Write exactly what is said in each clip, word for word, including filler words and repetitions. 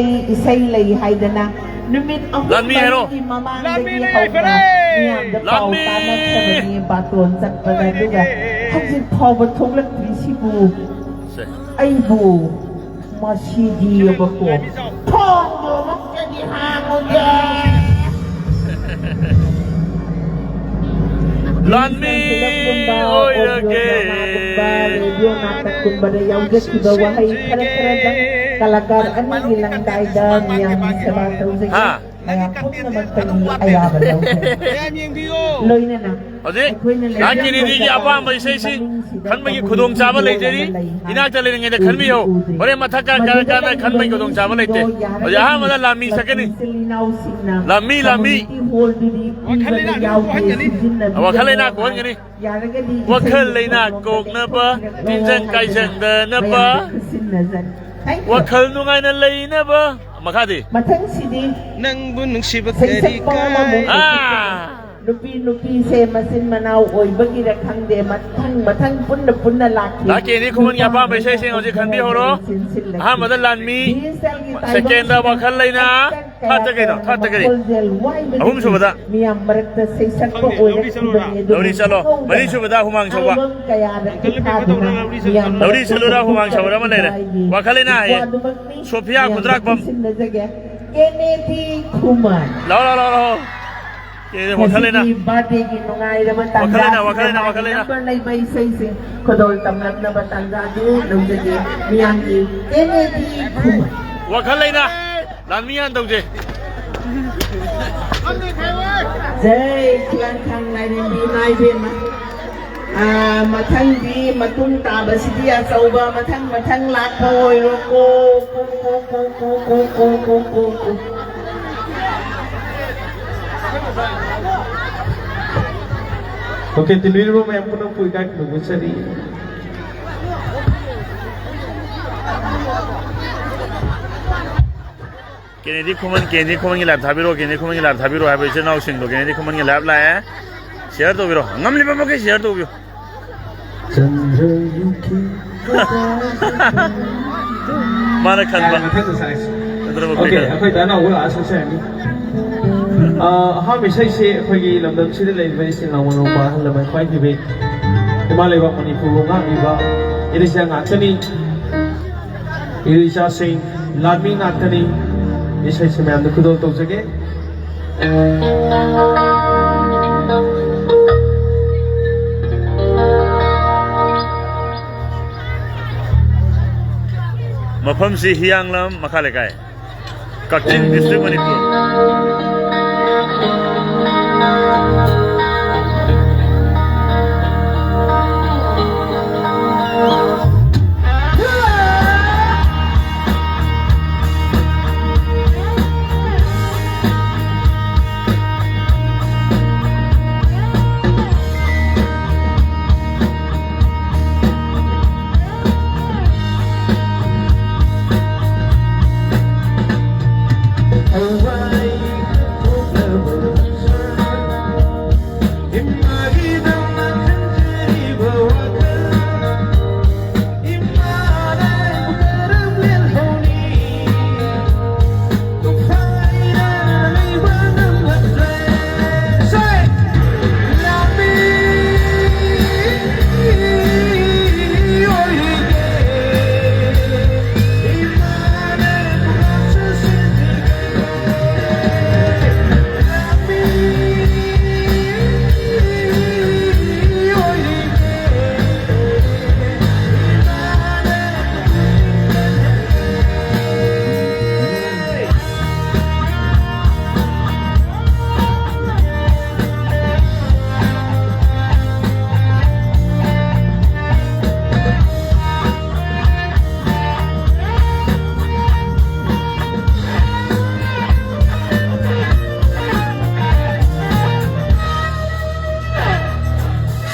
ꯏꯁꯩ ꯂꯩ ꯍꯥꯏꯗꯅ ꯅꯨꯃꯤꯠ ꯑꯍꯨꯝ ꯂꯥꯟꯃꯤ ꯍꯥꯏꯔꯣ꯫ ꯃꯔꯤꯒꯤ ꯃꯃꯥꯡꯗꯒꯤ ꯂꯥꯟꯃꯤ ꯍꯧꯅ ꯂꯩꯈ꯭ꯔꯦ꯫ ꯃꯤꯌꯥꯝꯗ ꯄꯥꯎ ꯂꯥꯟꯃꯤ꯫ ꯇꯥꯅꯈ꯭ꯔꯕꯅꯤ ꯕꯥꯇꯣꯟ ꯆꯠꯄꯗ, ꯑꯗꯨꯒ ꯍꯧꯖꯤꯛ ꯐꯥꯎꯕ ꯊꯣꯛꯂꯛꯇ꯭ꯔꯤꯁꯤꯕꯨ ꯁꯦ꯫ ꯑꯩꯕꯨ ꯃꯁꯤꯗꯤ ꯑꯕꯀꯣ ꯊꯣꯡꯗꯨꯃꯛꯇꯗꯤ ꯍꯥꯡꯉꯨꯗꯦ꯫ ꯂꯥꯟꯃꯤ ꯑꯣꯏꯔꯒꯦ꯫ ꯔꯦꯗꯤꯑꯣ ꯅꯥꯇꯛꯀꯨꯝꯕꯗ ꯌꯥꯎꯖꯈꯤꯕ ꯋꯥꯍꯩ ꯈꯔ ꯈꯔꯗꯪ ꯀꯂꯥꯀꯥꯔ ꯑꯅꯤꯒꯤ ꯂꯪꯗꯥꯏꯗ ꯃꯤꯌꯥꯝꯒꯤ ꯁꯦꯕꯥ ꯇꯧꯖꯒꯦ꯫ ꯍꯥ? ꯃꯌꯥꯝ ꯄꯨꯝꯅꯃꯛꯇꯒꯤ ꯑꯌꯥꯕ ꯂꯧꯖꯒꯦ꯫ ꯂꯣꯏꯅꯅ ꯍꯧꯖꯤꯛ ꯑꯩꯈꯣꯏꯅ ꯗꯥ ꯂꯩꯖꯔꯤꯕ ꯀꯦꯅꯦꯗꯤꯒꯤ ꯑꯄꯥꯝꯕ ꯏꯁꯩꯁꯤ ꯃꯅꯤꯡꯁꯤꯗ ꯈꯟꯕꯒꯤ ꯈꯨꯗꯣꯡꯆꯥꯕ ꯂꯩꯖꯔꯤ꯫ ꯏꯅꯥꯛꯇ ꯂꯩꯔꯤꯉꯩꯗ ꯈꯟꯕꯤꯌꯨ꯫ ꯍꯣꯔꯦꯟ ꯃꯊꯛ ꯀꯥ-, ꯀꯥ-, ꯀꯥꯅ ꯈꯟꯕꯒꯤ ꯈꯨꯗꯣꯡꯆꯥꯕ ꯂꯩꯇꯦ꯫ ꯍꯧꯖꯤꯛ ꯑꯍꯥꯟꯕꯗ ꯂꯥꯟꯃꯤ ꯁꯛꯀꯅꯤ꯫ ꯂꯥꯟꯃꯤ, ꯂꯥꯟꯃꯤ꯫ ꯋꯥꯈꯜ ꯂꯩꯅꯥ ꯀꯣꯛꯍꯟꯒꯅꯤ꯫ ꯋꯥꯈꯜ ꯂꯩꯅꯥ ꯀꯣꯛꯅꯕ, ꯇꯤꯟꯖꯪ ꯀꯥꯏꯖꯪꯗꯅꯕ, ꯋꯥꯈꯜ ꯅꯨꯡꯉꯥꯏꯅ ꯂꯩꯅꯕ꯫ ꯃꯈꯥꯗꯤ? ꯃꯊꯪꯁꯤꯗꯤ ꯅꯪꯕꯨ ꯅꯨꯡꯁꯤꯕ ꯀꯔꯤ ꯀꯥꯏ? ꯑꯥ꯫ ꯅꯨꯄꯤ ꯅꯨꯄꯤꯁꯦ ꯃꯆꯤꯟ ꯃꯅꯥꯎ ꯑꯣꯏꯕꯒꯤꯔ ꯈꯪꯗꯦ, ꯃꯊꯪ ꯃꯊꯪ ꯄꯨꯟꯅ ꯄꯨꯟꯅ ꯂꯥꯛꯈꯤ꯫ ꯗꯥ ꯀꯦꯅꯦꯗꯤ ꯈꯨꯃꯟꯒꯤ ꯑꯄꯥꯝꯕ ꯏꯁꯩꯁꯤꯡ ꯍꯧꯖꯤꯛ ꯈꯟꯕꯤꯍꯧꯔꯣ꯫ ꯑꯍꯥꯟꯕꯗ ꯂꯥꯟꯃꯤ, ꯁꯦꯀꯦꯟꯗ ꯋꯥꯈꯜ ꯂꯩꯅꯥ, ꯊꯥꯔꯠꯇ ꯀꯩꯅꯣ? ꯊꯥꯔꯠꯇ ꯀꯔꯤ? ꯑꯍꯨꯝꯁꯨꯕꯗ? ꯃꯤꯌꯥꯝ ꯃꯔꯛꯇ ꯁꯩꯁꯛꯄ ꯑꯣꯏꯔꯛꯈꯤꯕꯅꯤ꯫ ꯂꯧꯔꯤ ꯆꯠꯂꯣ꯫ ꯃꯔꯤꯁꯨꯕꯗ ꯍꯨꯃꯥꯡ ꯁꯧꯕ꯫ ꯑꯜꯕꯝ ꯀꯌꯥꯗ ꯄꯤꯊꯥꯗꯨꯅ ꯃꯤꯌꯥꯝ ꯂꯧꯔꯤ ꯆꯠꯂꯨꯔ ꯍꯨꯃꯥꯡ ꯁꯧꯕ ꯑꯃ ꯂꯩꯔꯦ꯫ ꯋꯥꯈꯜ ꯂꯩꯅꯥ ꯍꯥꯏꯌꯦ꯫ ꯁꯣꯐꯤꯌꯥ ꯈꯨꯗ꯭ꯔꯥꯛꯄꯝ꯫ ꯁꯤꯟꯅꯖꯒꯦ꯫ ꯀꯦꯅꯦꯗꯤ ꯈꯨꯃꯟ꯫ ꯂꯥꯎ, ꯂꯥꯎ, ꯂꯥꯎ, ꯂꯥꯎ꯫ ꯀꯦꯅꯦꯗꯤ ꯋꯥꯈꯜ ꯂꯩꯅꯥ꯫ ꯉꯁꯤꯒꯤ ꯕꯥꯔꯗꯦꯒꯤ ꯅꯨꯡꯉꯥꯏꯔꯕ ꯋꯥꯈꯜ ꯂꯩꯅꯥ, ꯇꯥꯟꯖꯥꯁꯤꯗ ꯋꯥꯈꯜ ꯂꯩꯅꯥ, ꯋꯥꯈꯜ ꯂꯩꯅꯥ꯫ ꯅꯝꯕꯔ ꯂꯩꯕ ꯏꯁꯩꯁꯤꯡ ꯈꯨꯗꯣꯜ ꯇꯝꯂꯛꯅꯕ ꯇꯥꯟꯖꯥꯗꯨ ꯂꯧꯖꯒꯦ꯫ ꯃꯤꯌꯥꯝꯒꯤ ꯀꯦꯅꯦꯗꯤ ꯈꯨꯃꯟ꯫ ꯋꯥꯈꯜ ꯂꯩꯅꯥ꯫ ꯂꯥꯟꯃꯤ ꯍꯥꯟꯅ ꯇꯧꯁꯦ꯫ ꯖꯩ ꯈꯨꯂꯥꯡꯊꯥꯡ ꯂꯥꯏꯔꯦꯝꯕꯤ ꯏꯃꯥ ꯏꯕꯦꯝꯃ꯫ ꯑꯥ, ꯃꯊꯪꯗꯤ ꯃꯇꯨꯡ ꯇꯥꯕꯁꯤꯗꯤ ꯑꯆꯧꯕ ꯃꯊꯪ ꯃꯊꯪ ꯂꯥꯛꯄ ꯑꯣꯏꯔꯣꯀꯣ꯫ ꯀꯣ, ꯀꯣ, ꯀꯣ, ꯀꯣ꯫ ꯑꯣꯀꯦ, ꯇꯤꯟꯕꯤꯔꯤꯕ ꯃꯌꯥꯝ ꯄꯨꯝꯅꯃꯛꯄꯨ ꯏꯀꯥꯏ ꯈꯨꯝꯅꯕ ꯆꯠꯂꯤ꯫ ꯀꯦꯅꯦꯗꯤ ꯈꯨꯃꯟ, ꯀꯦꯅꯦꯗꯤ ꯈꯨꯃꯟꯒꯤ ꯂꯥꯏꯞ ꯊꯥꯕꯤꯔꯛꯑꯣ, ꯀꯦꯅꯦꯗꯤ ꯈꯨꯃꯟꯒꯤ ꯂꯥꯏꯞ ꯊꯥꯕꯤꯔꯛꯑꯣ ꯍꯥꯏꯕ ꯏꯆꯤꯟ ꯏꯅꯥꯎꯁꯤꯡꯗꯣ ꯀꯦꯅꯦꯗꯤ ꯈꯨꯃꯟꯒꯤ ꯂꯥꯏꯞ ꯂꯥꯛꯑꯦ꯫ ꯁꯤꯌꯔ ꯇꯧꯕꯤꯔꯣ, ꯉꯝꯂꯤꯕ ꯃꯈꯩ ꯁꯤꯌꯔ ꯇꯧꯕꯤꯌꯨ꯫ ꯃꯥꯅ ꯈꯟꯕ꯫ ꯃꯊꯪꯗ ꯁꯥꯏꯁꯤ꯫ ꯑꯣꯀꯦ, ꯑꯩꯈꯣꯏꯗ ꯑꯅꯧꯕ ꯂꯥꯛꯑ ꯁꯛꯆꯔꯅꯤ꯫ ꯑ, ꯑꯍꯥꯟꯕ ꯏꯁꯩꯁꯤ ꯑꯩꯈꯣꯏꯒꯤ ꯂꯝꯗꯝꯁꯤꯗ ꯂꯩꯔꯤꯕ ꯏꯆꯤꯜ ꯏꯅꯥꯎ ꯃꯅꯥꯎ ꯅꯨꯄꯥ ꯑꯍꯜ ꯂꯃꯟ ꯈ꯭ꯋꯥꯏ ꯄꯤꯕꯤ, ꯏꯃꯥ ꯂꯩꯕꯥꯛ ꯃꯅꯤꯄꯨꯔꯕꯨ ꯉꯥꯛꯂꯤꯕ ꯏꯔꯩꯆꯥ ꯉꯥꯛꯇꯅꯤ꯫ ꯏꯔꯩꯆꯥꯁꯤꯡ, ꯂꯥꯟꯃꯤ ꯉꯥꯛꯇꯅꯤ꯫ ꯏꯁꯩꯁꯤ ꯃꯌꯥꯝꯗ ꯈꯨꯗꯣꯜ ꯇꯧꯖꯒꯦ꯫ ꯃꯐꯝꯁꯤ ꯍꯤꯌꯥꯡꯂꯝ ꯃꯈꯥ ꯂꯩꯀꯥꯏ, ꯀꯛꯆꯤꯡ district, ꯃꯅꯤꯄꯨꯔ꯫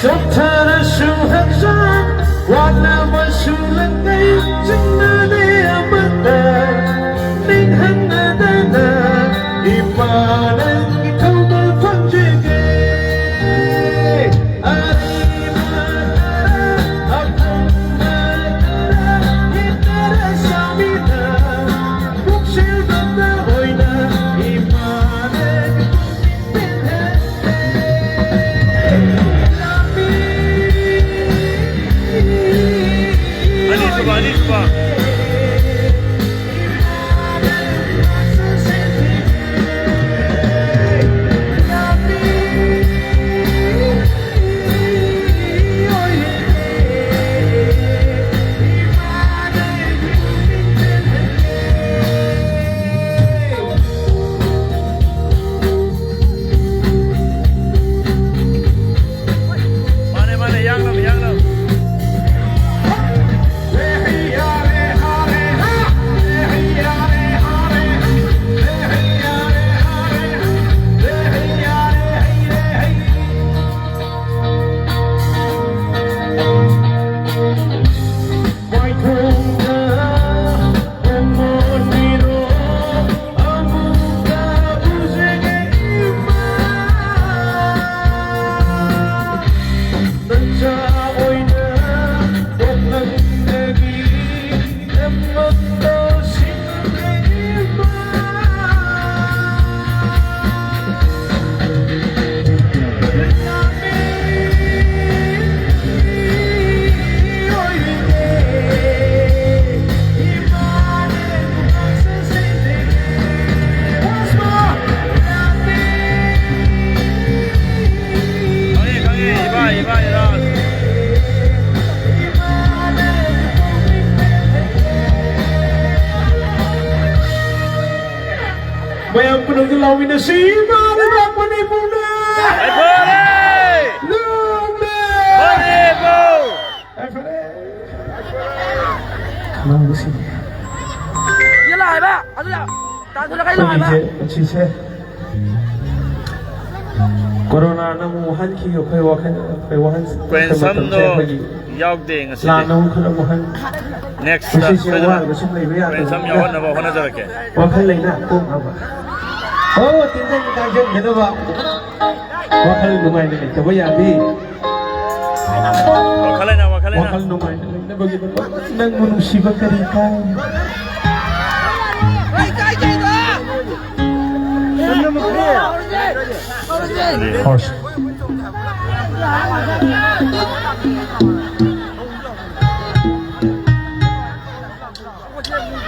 ꯆꯣꯛꯊꯔꯁꯨ ꯍꯛꯆꯥꯡ, ꯋꯥꯠꯂꯕꯁꯨ ꯂꯪꯒꯩ, ꯆꯤꯡꯅꯗꯦ ꯑꯃꯠꯇ ꯅꯤꯡꯍꯟꯅꯗꯅ, ꯏꯃꯥ ꯅꯪꯒꯤ ꯊꯧꯗꯣꯛ ꯐꯪꯖꯒꯦ꯫ ꯑꯔꯤꯕ ꯇꯔꯥ, ꯑꯐꯪꯕ ꯇꯔꯥ, ꯍꯤꯡꯅꯔ ꯆꯥꯃꯤꯟꯅ, ꯄꯨꯛꯆꯦꯜ ꯃꯌꯥꯝ ꯄꯨꯝꯅꯃꯛꯇ ꯂꯥꯎꯃꯤꯟꯅꯁꯤ, ꯏꯃꯥ ꯂꯩꯕꯥꯛ ꯃꯅꯤꯄꯨꯔꯅ! ꯂꯨꯝꯃꯦ! ꯌꯥꯏꯐꯔꯦ! ꯈꯅꯥꯎꯒ ꯁꯤꯔꯦ꯫ ꯁꯤꯗ ꯂꯥꯛꯑꯦꯕ! ꯑꯗꯨꯗ! ꯇꯥꯟꯊꯣꯔꯛꯀꯦ ꯂꯥꯛꯑꯦꯕ! ꯑꯩꯈꯣꯏꯒꯤꯁꯦ ꯄꯨꯟꯁꯤꯁꯦ ꯀꯣꯔꯣꯅꯥꯅ ꯑꯃꯨꯛ ꯋꯥꯍꯟꯈꯤ, ꯑꯩꯈꯣꯏ ꯋꯥꯈꯜ, ꯑꯩꯈꯣꯏ ꯋꯥꯍꯟ-, ꯑꯩꯈꯣꯏ ꯃꯇꯝꯁꯦ ꯄ꯭ꯔꯦꯝꯁꯝꯗꯣ ꯑꯩꯈꯣꯏꯒꯤ ꯌꯥꯎꯗꯦ ꯉꯁꯤꯗꯤ꯫ ꯂꯥꯟꯅ ꯑꯃꯨꯛ ꯈꯔ ꯋꯥꯍꯟ-, ꯅꯦꯛꯁꯇ ꯄꯨꯟꯁꯤꯁꯦ ꯁꯣꯏꯗꯅ ꯋꯥꯔꯒ ꯁꯨꯝ ꯂꯩꯕ ꯄ꯭ꯔꯦꯝꯁꯝ ꯌꯥꯗꯕꯅꯤꯅ ꯌꯥꯎꯍꯟꯅꯕ ꯍꯣꯠꯅꯖꯔꯛꯀꯦ꯫ ꯋꯥꯈꯜ ꯂꯩꯅ ꯀꯣꯛꯅꯕ꯫ ꯑꯣ, ꯇꯤꯟꯖꯪ ꯀꯥꯡꯖꯪꯒꯗꯕ꯫ ꯋꯥꯈꯜ ꯅꯨꯡꯉꯥꯏꯅ ꯂꯩꯇꯕ ꯌꯥꯗꯦ꯫ ꯋꯥꯈꯜ ꯂꯩꯅ, ꯋꯥꯈꯜ ꯂꯩꯅ꯫ ꯋꯥꯈꯜ ꯅꯨꯡꯉꯥꯏꯅ ꯂꯩꯅꯕꯒꯤꯗꯃꯛ ꯅꯪꯕꯨ ꯅꯨꯡꯁꯤꯕ ꯀꯔꯤ ꯀꯥꯏ? ꯍꯣꯔꯁ꯫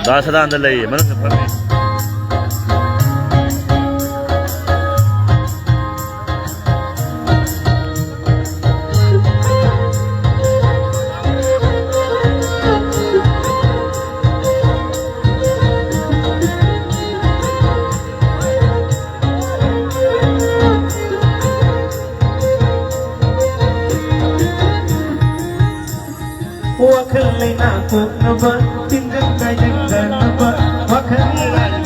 ꯗꯥ ꯁꯗꯥꯅꯟꯗ ꯂꯩꯌꯦ, ꯃꯅꯨꯡꯗ ꯐꯝꯃꯤ꯫ ꯋꯥꯈꯜ ꯂꯩꯅꯥ ꯀꯣꯛꯅꯕ, ꯇꯤꯟꯖꯪ ꯀꯥꯏꯖꯪꯗꯅꯕ, ꯋꯥꯈꯜ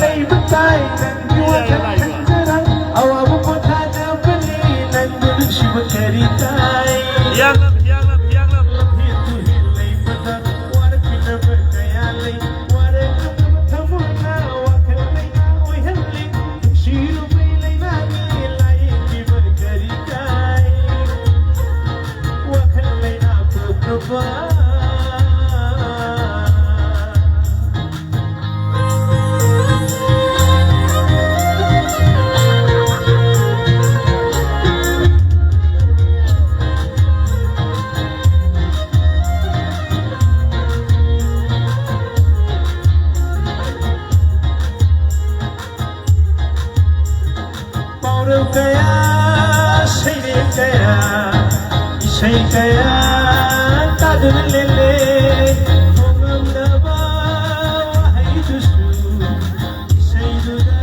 ꯂꯩꯕ ꯇꯥꯏ, ꯅꯪꯒꯤ ꯋꯥꯈꯜ ꯈꯟꯖꯔ, ꯑꯋꯥꯕ ꯄꯣꯊꯥꯅꯕꯅꯤ, ꯅꯪꯕꯨ ꯅꯨꯡꯁꯤꯕ ꯀꯔꯤ ꯇꯥꯏ? ꯍꯤꯌꯥꯡꯂꯝ, ꯍꯤꯌꯥꯡꯂꯝ, ꯍꯤꯌꯥꯡꯂꯝ꯫ ꯂꯝꯍꯦꯟ ꯇꯨꯍꯦꯟ ꯂꯩꯕꯗ, ꯋꯥꯔꯛꯈꯤꯅꯕ ꯀꯌꯥ ꯂꯩ, ꯋꯥꯔꯛꯈꯤꯅꯕ ꯊꯃꯣꯏꯅ ꯋꯥꯈꯜ ꯂꯩꯅꯥ ꯑꯣꯏꯍꯜꯂꯤ, ꯅꯨꯡꯁꯤꯔꯨꯕꯩ ꯂꯩꯅꯥꯅꯤ, ꯂꯥꯌꯦꯡꯕꯤꯕ ꯀꯔꯤ ꯀꯥꯏ? ꯋꯥꯈꯜ ꯂꯩꯅꯥ ꯀꯣꯛꯅꯕ꯫ ꯄꯥꯎꯔꯧ ꯀꯌꯥ, ꯁꯩꯔꯦꯡ ꯀꯌꯥ, ꯏꯁꯩ ꯀꯌꯥ ꯇꯥꯗꯨꯅ ꯂꯦꯜꯂꯦ꯫ ꯐꯣꯡꯉꯝꯗꯕ ꯋꯥꯍꯩꯗꯨꯁꯨ ꯏꯁꯩꯗꯨꯗ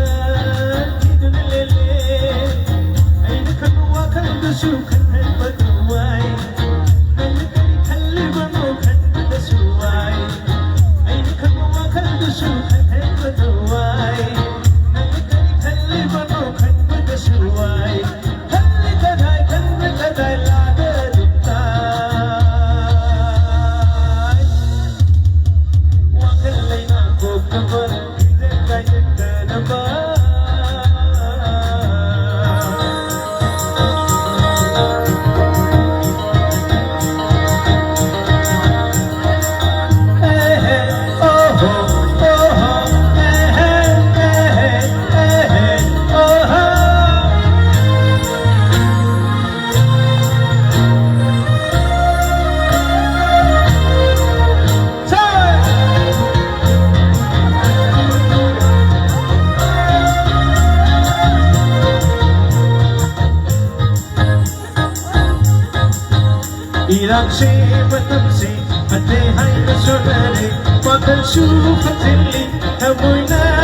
ꯏꯔꯥꯡꯁꯤ ꯃꯇꯝꯁꯤ ꯐꯠꯇꯦ ꯍꯥꯏꯅ ꯁꯣꯟꯅꯔꯦ, ꯄꯥꯡꯒꯜꯁꯨ ꯐꯠꯇꯤꯜꯂꯤ, ꯊꯃꯣꯏꯅ